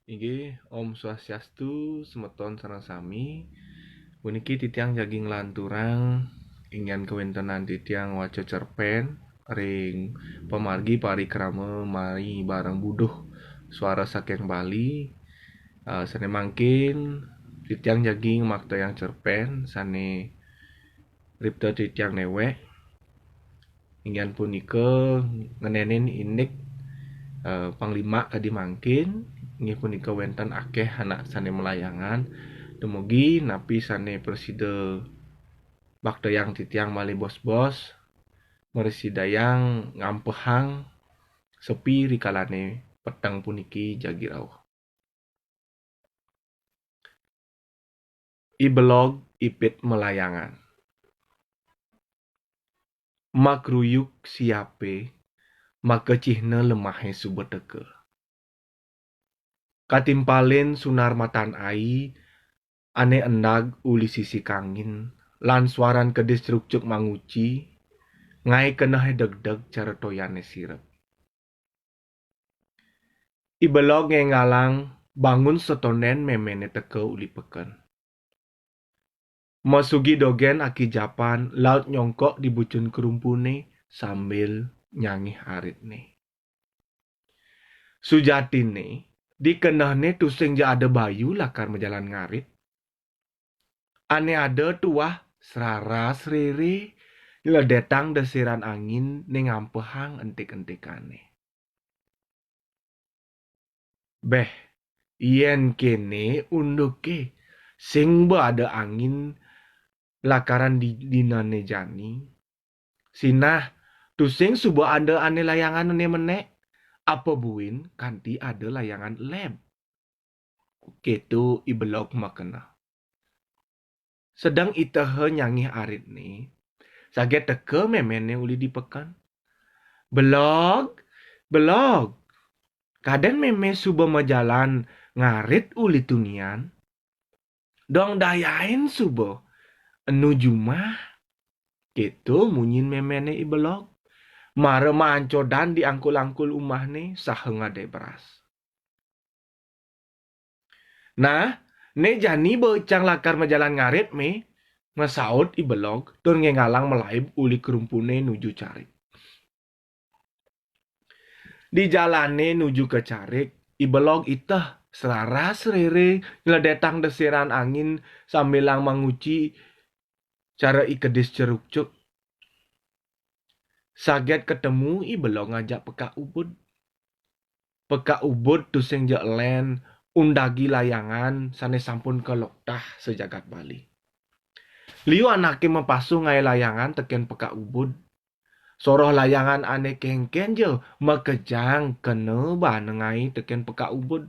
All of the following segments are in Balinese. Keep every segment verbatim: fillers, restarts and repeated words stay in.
Inggih, Om Swastiastu, semeton sareng sami. Puniki titiang jagi nglanturang inggihan kawéntenan titiang waca cerpén ring pamargi parikrama Mari Bareng Buduh Suara Saking Bali. Eh, sané mangkin titiang jagi ngmaktayang cerpén sané ripta titiang néwék. Inggihan punika ngenénin indik, eh, panglima kadi mangkin, inggih punika wénten akéh anak sané malayangan. Dumugi napi sané prasida baktayang titiang malih bos-bos, mrasidayang ngampehang sepi rikalané peteng puniki jagi rauh. I Belog Ipit Malayangan. Makruyuk siapé, maka cihna lemahé suba teka. Katimpalin sunar matan ai ané endag uli sisi kangin, lan suaran kedis rukcuk manguci, ngaé kenehé degdeg cara toyané sirep. I Belog ngénggalang bangun setondén méméné teka uli peken. Masugi dogén akijapan laut nyongkok di bucun kerumpuné sambil nyangih aritné. Sujatiné, di kenehné tusing ja ada bayu lakar majalan ngarit. Ané ada tuah sraras réré, nyledétang desiran angin né ngampehang entik-entikané. Béh, yén kéné unduké, sing ba ada angin lakaran di dinané jani. Sinah, tusing suba ada ané layangan né menék, apa buin kanti ada layangan leb. Kéto I Belog makeneh. Sedeng iteha nyangih aritné, saget teka méméné uli di peken. "Belog, Belog, kadén mémé suba majalan ngarit uli tunian? Dong dayain suba, enu jumah." Kéto munyin méméné I Belog. Mara mancodan di angkul-angkul umahné saha ngadai beras. "Nah, né jani ba cang lakar majalan ngarit, Mé," masaut I Belog tur ngénggalang malaib uli kerumpuné nuju carik. Di jalané nuju ka carik, I Belog iteh sraras réré nyledétang desiran angin sambilang manguci cara I Kedis Cerukcuk. Saget katemu I Belog ngajak Pekak Ubud. Pekak Ubud tusing ja lén undagi layangan sané sampun kaloktah sajagat Bali. Liu anaké mapasuh ngaé layangan tekén Pekak Ubud. Soroh layangan ané kénkén ja makejang kena baana ngaé tekén Pekak Ubud.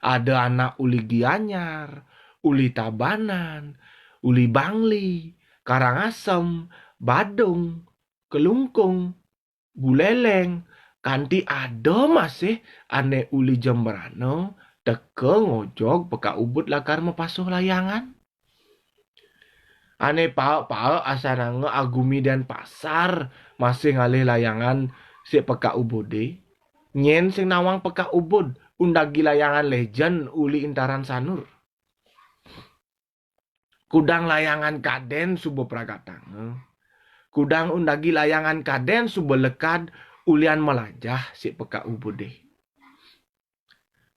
Ada anak uli Gianyar, uli Tabanan, uli Bangli, Karangasem, Badung, Klungkung, Buléléng, kanti ada masih ané uli Jembrana teka ngojog Pekak Ubud lakar mapasuh layangan. Ané paek-paek asananga agumi Dénpasar masih ngalih layangan sik Pekak Ubudé. Nyén sing nawang Pekak Ubud undagi layangan léjén uli Intaran Sanur. Kudang layangan kadén suba pragatanga. Kudang undagi layangan kadén suba lekad ulian malajah sik Pekak Ubudé.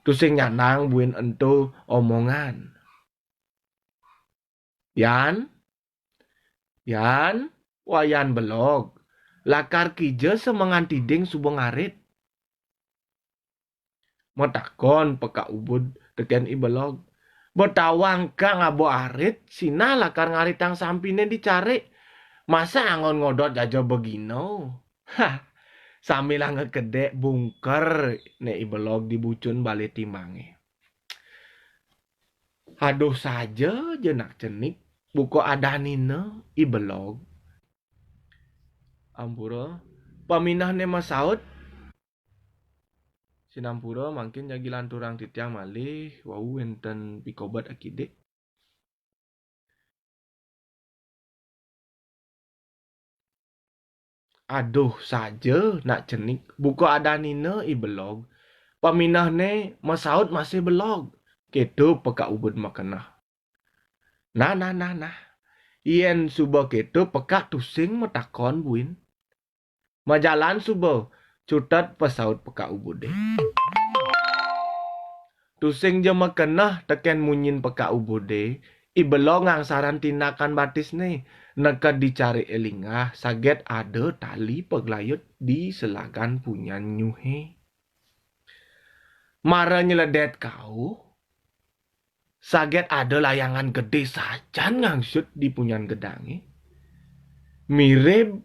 Tusing nyandang buin ento omongan. "Yan, Yan, Wayan Belog, lakar kija semengan tiding suba ngarit?" Matakon Pekak Ubud tekén I Belog. "Ba tawang ka ngaba arit, sinah lakar ngaritang sampiné di carik. Masa anggon ngodot jaja begina?" Hah, sambilanga kedék bungker né I Belog di bucun balé timbangé. "Aduh saja ja nak cenik, buka adanina I Belog." Ampura, paminahné masaut. Sinampura, mangkin jagi lanturang titiang malih, wau wénten pikobet akidik. "Aduh saja nak cenik, buka adanina I Belog. Paminehné masaut masih belog. Kéto pekak ubud makeneh. Nah, nah, nah, nah. Yén suba kéto pekak tusing matakon buin. Majalan suba, cutet pasaut pekak ubudé. Tusing ja makeneh tekén munyin pekak ubudé, I Belog ngangsaran tinakan batisné, neked di cariké linggah, saget ada tali paglayut di selagan punyan nyuhé. Mara nyledet kauh, saget ada layangan gedé sajan ngangsut di punyan gedangé. Mirib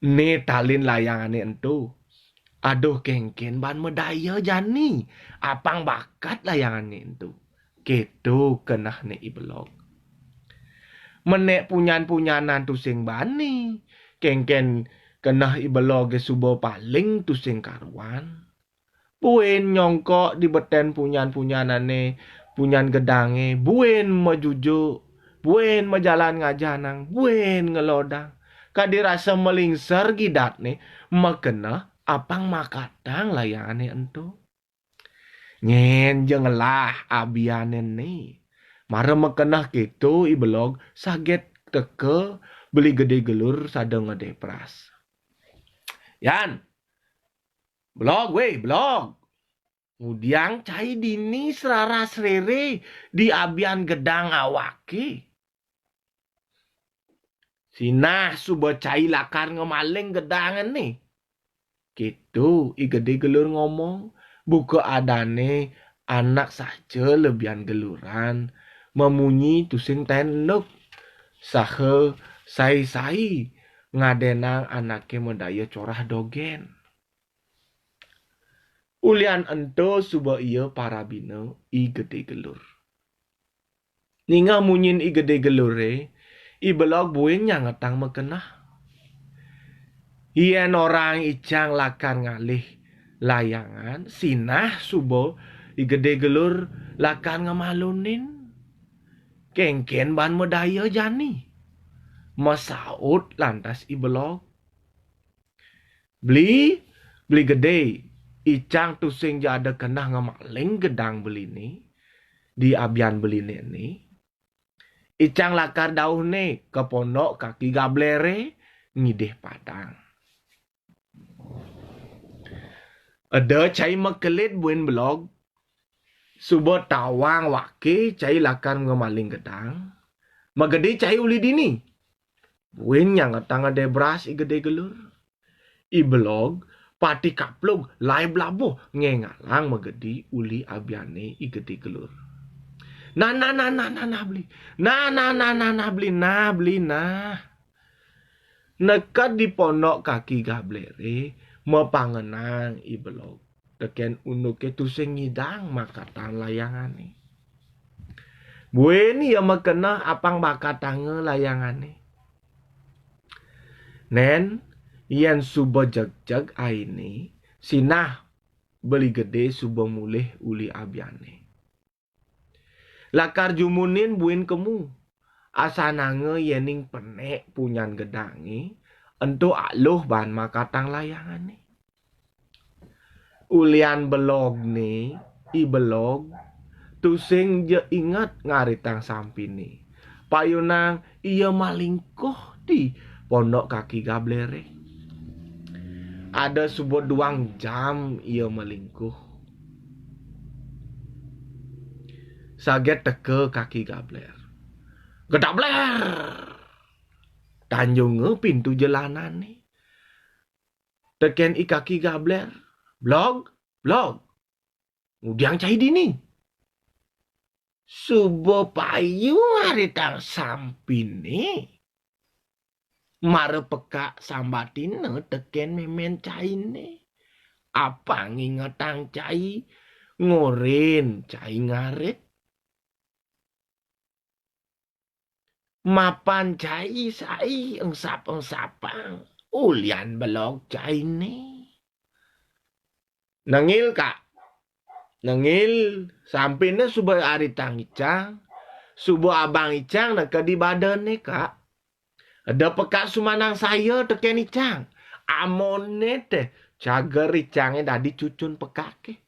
né talin layangané ento. Aduh, kénkén ban madaya jani, apang bakat layangané ento. Kéto kenehné I Belog. Menék punyan-punyanan tusing bani, kénkén keneh I Belogé suba paling tusing karuan. Buin nyongkok di betén punyan-punyanané, punyan gedangé, buin majujuk, buin majalan ngajanang, buin ngelodang. Kadi rasa malingser gidatné, makeneh apang makatang layangané ento. Nyén ja ngelah abiané né. Mara makeneh kéto I Belog saget teka Beli Gedé Gelur sada ngedé bras. "Yan, Belog, wéh, Belog. Ngudiang cai dini srara sréré di abian gedang awaké. Sinah suba cai lakar ngamaling gedangé né." Kéto I Gedé Gelur ngomong, buka adané anak saja lebihan geluran, mamunyi tusing taén enduk, saha sai-sai ngadénang anaké madaya corah dogén. Ulian ento suba ia parabina I Gedé Gelur. Ningeh munyin I Gedé Geluré, I Belog buin nyangetang makeneh. Yén orang icang lakar ngalih layangan, sinah suba I Gedé Gelur lakar ngamalunin. Kénkén ban madaya jani. Masaut lantas I Belog. "Beli, Beli Gedé, icang tusing ja ada keneh ngamaling gedang beliné, di abian beliné né. Icang lakar dauhné ka pondok kaki gabléré ngidih padang." Eda cai makelit buin Belog, suba tawang waké cai lakar ngamaling gedang. "Magedi cai uli dini." Buin nyangetang ngedé bras I Gedé Gelur. I Belog, pati kaplug, lai blabuh, ngéngalang magedi uli abiané I Gedé Gelur. "Nah, nah, nah, nah, nah, nah, Beli. Nah, nah, nah, nah, nah, Beli, nah, Beli, nah." Neked di pondok kaki gabléré, mapangenang I Belog tekén unduké tusing ngidang makatang layangané. Buin ia makeneh apang bakatanga layangané. Nén, yén suba jegjeg ainé, sinah Beli Gedé suba mulih uli abiané. Lakar jumunin buin kemu. Asananga yéning penék punyan gedangé, ento aluh baan makatang layangané. Ulian Belogné, I Belog, tusing ja inget ngaritang sampiné. Payunang ia malingkuh di pondok kaki gabléré. Ada suba duang jam ia malingkuh. Saget teka kaki gablér. Gedablér! Tanjunga pintu jelanané. Tekén I Kaki Gablér. "Belog, Belog. Ngudiang cai dini?" Suba payu ngaritang sampiné. Mara pekak sambatina tekén mémén cainé. Apang ngingetang cai, ngorin cai ngarit. Mapan cai sai engsap-engsapang, ulian Belog cainé. Nengil, Kak. Nengil, sampiné suba aritang icang, suba abang icang neked di badané, Kak. Eda pekak sumanang saya tekén icang. Amoné té, cager icangé dadi cucun pekaké.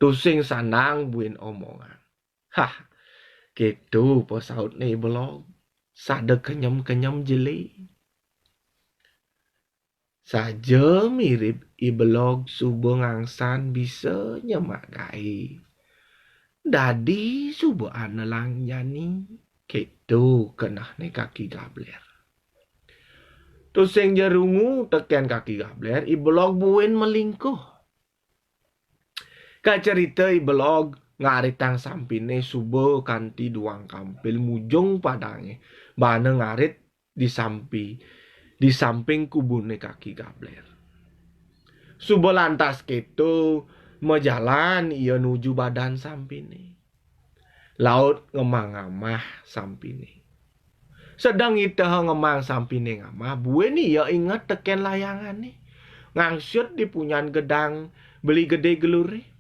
Tusing sanang buin omongan. Hah, gitu pasautné I Belog. Sada kenyem-kenyem jeli. Saja mirib I Belog suba ngangsan bisa nyemak gaé. Dadi suba anelang jani, gitu kenehné Kaki Gabler. Tusing ja rungu tekén Kaki Gabler, I Belog buin malingkuh. Kacerita I Belog ngaritang sampiné suba kanti duang kampil mujung padangé, bana ngarit di sampi, di samping kubuné Kaki Gabler. Suba lantas kéto, majalan ia nuju badan sampiné. Laut ngemang-ngamah sampiné. Sedeng iteha ngemang sampiné ngamah, buin ia inget tekén layangané. Ngangsyut di punyan gedang Beli Gedé Geluré.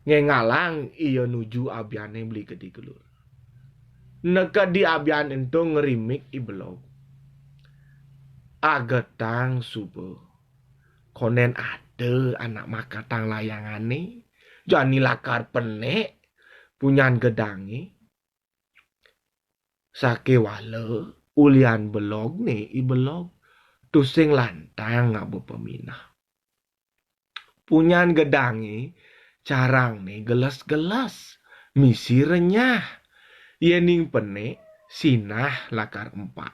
Ngéngalang ia nuju abiané Beli Gedé Gelur. Neked di abian ento ngrimik I Belog. Agetang suba. Kondén ada anak makatang layangané, jani lakar penek punyan gedangé. Sakéwala ulian Belogné I Belog tusing lantang ngaba paminah. Punyan gedangé carangné geles-geles, misi renyah. Yéning penek, sinah lakar empak.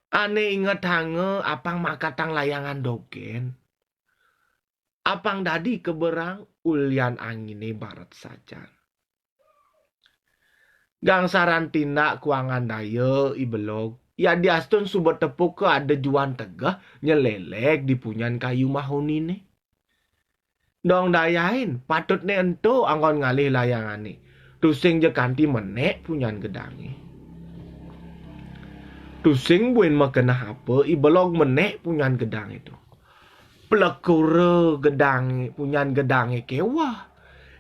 Ané ingetanga apang makatang layangan dogén. Apang dadi keberang ulian anginé baret sajan. Gangsaran tindak kuangan daya I Belog, yadiastun suba tepuka ada juan tegeh nyelelek di punyan kayu mahoniné. Dong dayain, patutné ento anggon ngalih layangané. Tusing ja kanti menek punyan gedangé. Tusing buin makeneh apa, I Belog menek punyan gedangé to. Plekura gedangé, punyan gedangé kéweh.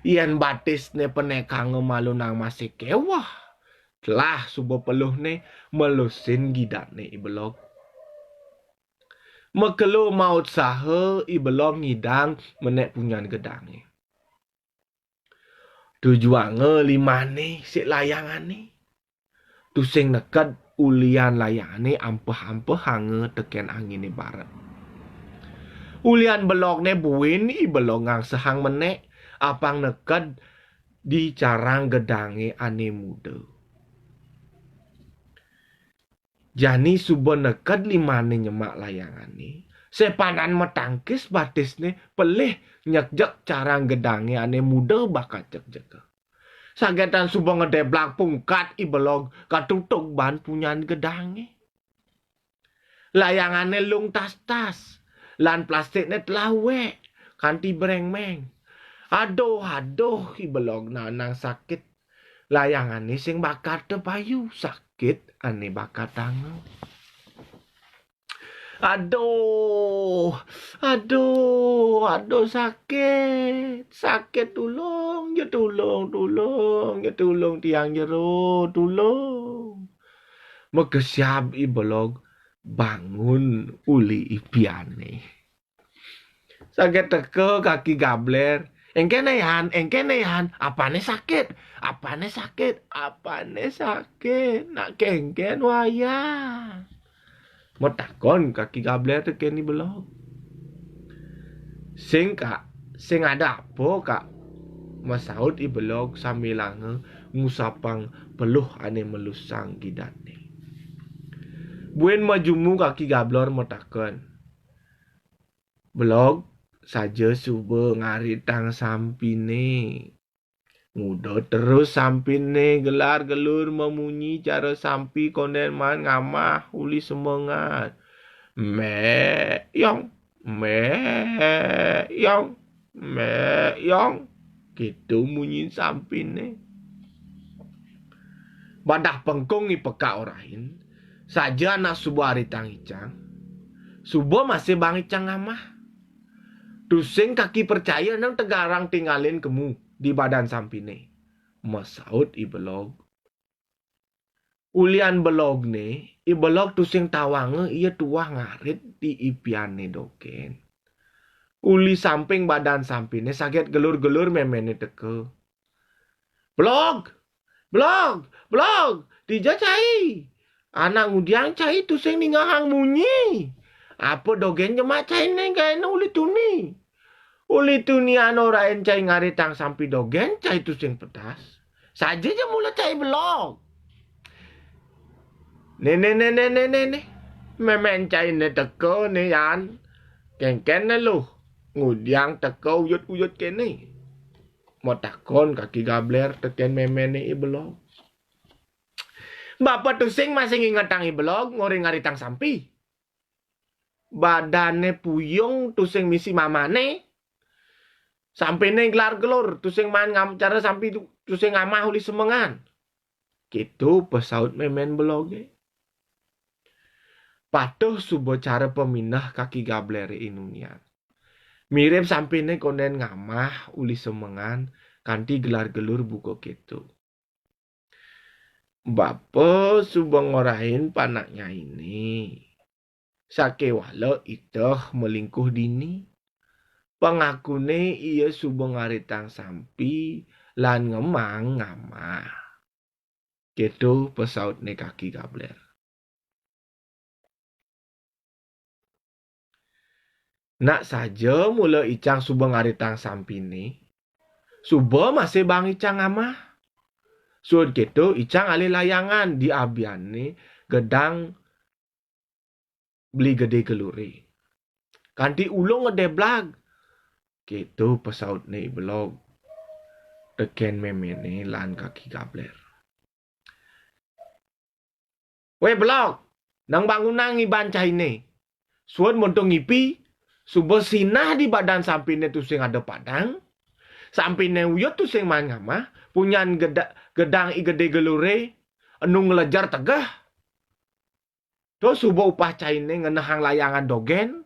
Yén batisné penekanga malu nang masih kéweh. Telah suba peluhné melusin gidatné I Belog. Makelo mautsaha I Belog ngidang menek punyan gedangé. Tujuanga limané sik layangané. Tusing neked ulian layangané ampeh-ampehanga tekén anginé baret. Ulian Belogné buin I Belog ngangsehang menek, apang neked di carang gedangé ané muda. Jani suba neked limané nyemak layangané, sepanan matangkis batisné pelih nyekjek carang gedangé ané muda bakat jekjeka. Sagetan suba ngedeblak pungkat I Belog katutug ban punyan gedangé. Layangané lung tas-tas, lan plastikné telah uwek, kanti brengmeng. Aduh, aduh, I Belog nanang sakit. Layangané sing bakat payu, sakit ané bakatanga. Aduh, aduh, aduh, sakit, sakit, tulung, ja tulung, tulung, ja tulung, tiang jero, tulung. Makesiab I Belog bangun uli ipiané. Saget teka Kaki Gabler. Engkén, Yan, engkén, Yan, apané sakit? Apané sakit? Apané sakit? Nak kénkén wayah? Matakon Kaki Gabler tekén I Belog. Sing, Kak, sing ada apa, Kak? Masaut I Belog sambilanga ngusapang peluh ané melusang gidatné. Buin majumu Kaki Gabler matakon. Belog, saja suba ngaritang sampiné. Nguda terus sampiné gelar gelur mamunyi cara sampi kondén maan ngamah uli semengan. Mé, yong, mé, yong, mé, yong. Gitu munyin sampiné. Badah pengkung I Pekak Orahin, saja anak suba aritang icang, suba masih baang icang ngamah. Tusing Kaki percaya nang tegarang tingalin kemu di badan sampiné, masaut I Belog. Ulian Belogné, I Belog tusing tawanga ia tuah ngarit di ipiané dogén. Uli samping badan sampiné saget gelur-gelur méméné teka. "Belog! Belog! Belog! Dija cai?" Anak ngudiang cai tusing ningehang munyi. Apa dogén jemak cainé gaéna uli tuni. Uli tuni anu orahin cai ngaritang sampi dogén cai tusing pedas. Saja ja mula cai belog. "Né, né, né, né, né, né, né. Mémén cainé teka né, Yan. Kénkén né luh. Ngudiang teka uyut-uyut kéné." Matakon Kaki Gabler tekén méméné I Belog. Bapa tusing masih ngingetang I Belog ngorahin ngaritang sampi. Badané puyung tusing misi mamané. Sampiné gelar-gelur, tusing maan ngam-, cara sampi tu-, tusing ngamah uli semengan. Kéto pasaut mémén belogé. Patuh suba cara pamineh Kaki Gabléré I Nunian. Mirib sampiné kondén ngamah uli semengan kanti gelar-gelur buka kéto. Bapa suba ngorahin panak nyainé. Sakéwala iteh malingkuh dini. Pangakuné ia suba ngaritang sampi lan ngemang ngamah. Kéto pasautné Kaki Gabler. Nak saja mula icang suba ngaritang sampiné, suba masih baang icang ngamah. Suud kéto icang alih layangan di abianné gedang Beli Gedé Geluré. Kanti ulung gedé blag. Kéto pasautné I Belog tekén méméné lan Kaki Gabler. "Wéh Belog, nang bangunang iban cainé. Suud monto ngipi, suba sinah di badan sampiné tusing ada padang. Sampiné uyut tusing maan ngamah, punyan geda-, gedang I Gedé Geluré enu nglejer tegeh. To suba upah cainé ngenehang layangan dogén,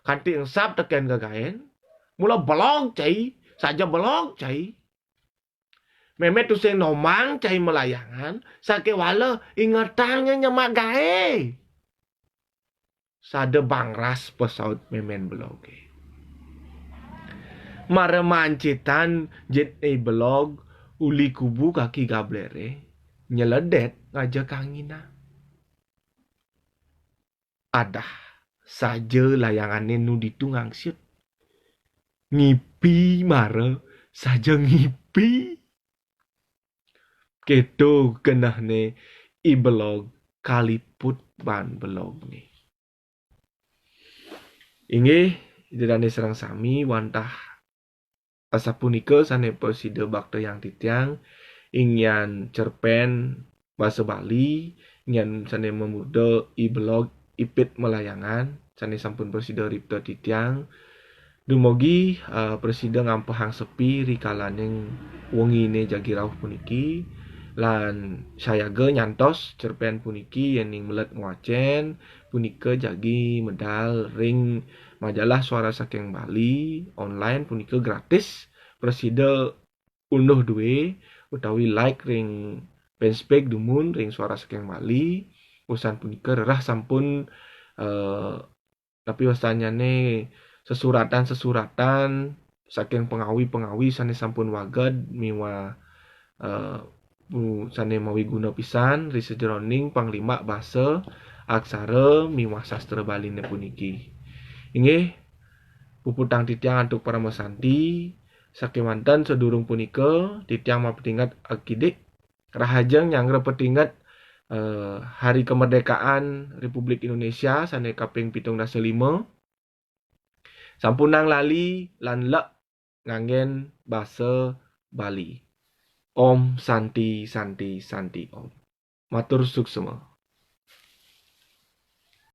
kanti engsap tekén gegaén. Mula belog cai, saja belog cai. Mémé tusing nombang cai malayangan, sakéwala ingetang nyemak gaé." Sada bangras pasaut mémén belogé. Mara mancitan jitné I Belog uli kubu Kaki Gabléré, nyeledét ngaja kanginan. Adah, saja layangané nu ditu ngangsit. Ngipi mara saja ngipi. Kéto genahné I Belog kaliput baan belogné. Inggih, Ida dané sareng sami wantah asapunika sané prasida baktayang titiang, inggian cerpén basa Bali, inggian sané mamurda I Belog Ipit Malayangan, sané sampun prasida ripta titiang. Dumugi, eh, prasida ngampehang sepi rikalaning wenginé jagi rauh puniki, lan sayaga nyantos cerpén puniki yéning melet ngwacén, punika jagi medal ring majalah Suara Saking Bali online punika gratis, prasida unduh duwé utawi like ring fanspage dumun ring Suara Saking Bali. Usan punika rereh sampun, eh, napi wastanyané sesuratan-sesuratan saking pangawi-pangawi sané sampun wagéd miwah, eh, pu-, sané mawiguna pisan ri sajeroning panglimbak basa, aksara miwah sastra Baliné puniki. Inggih, puputang titiang antuk paramasanti, sakéwanten sadurung punika titiang mapatinget akidik, rahajeng nyanggra patinget, eh, Hari Kemerdekaan Republik Indonesia sané kaping pitung dasa lima. Sampunang lali lan lek nganggén basa Bali. Om Santi, Santi, Santi Om. Matur suksma.